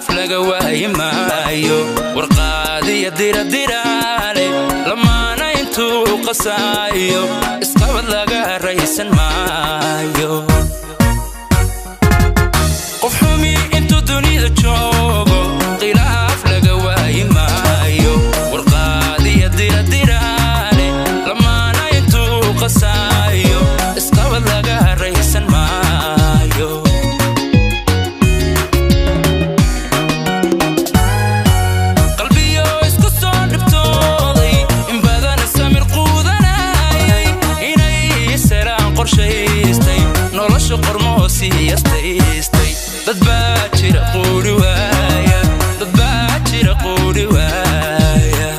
Khilaaf laga waayi maayo, warqaadiya diradiraale, lamaana intuu qasaayo, isqabad laga raysan maayo. Qof xumi intuu dunida joogo, khilaaf laga waayi maayo, warqaadiya diradiraale, lamaana intuu qasaayo, isqabad laga raysan maayo. Qalbiyo isku soo dhibtooday, in badan samir quudanayay, inay seraan qorshaystay, nolosha qormoo siiyastaystay. Dad baa jira quuri waaya, dad baa jira quuri waaya.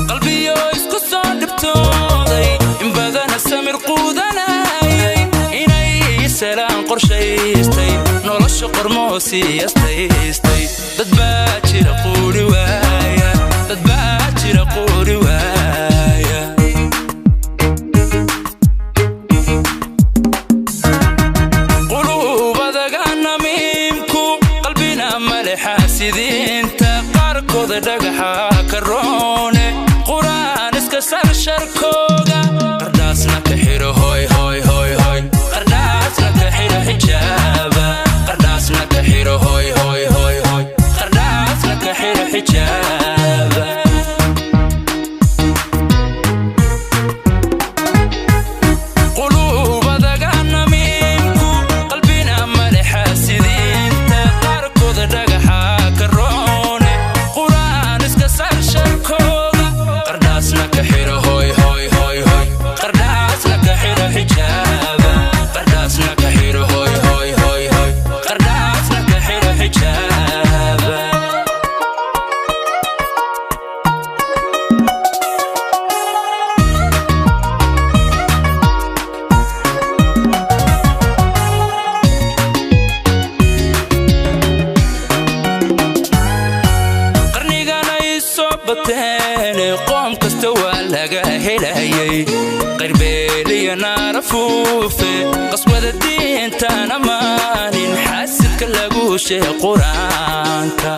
Qalbiyo isku soo dhibtooday, in badana samir quudanayay, inay selaan qorshaystay, nolosha qormoo siiyastaystay. Dad baa jira quuri waaya, dad baa jira quuri waaya. Quluubadaga namiimku qalbina male, xaasidiinta qaarkooda dhagaxa ka roone, quraan iska sarsharkooga, qardhaasna ka xiro hoy hoy hoy hoy, qardhaasna ka xiro xijaaba, qardhaasna ka xiro hoy hoy hoy hoy, qardhaasna ka xiro xijaaba. Quluubadaga namiimku qalbina male, xaasidiinta qaarkooda dhagaxa ka roone, quraan iska sarsharkooga, qardhaasna ka xiro hoy hoy hoy hoy, qardhaasna ka xiro xijaaba, qardhaasna ka xiro hoy hoy hoy hoy, qardhaasna ka xiro xijaaba. Qarnigan ay soo bateen, qoom kasta waa laga helayay, qarbeeliya naara fuufe, qaswada diintaan ammaanin, xaasidka lagu sheeg qur-aanka.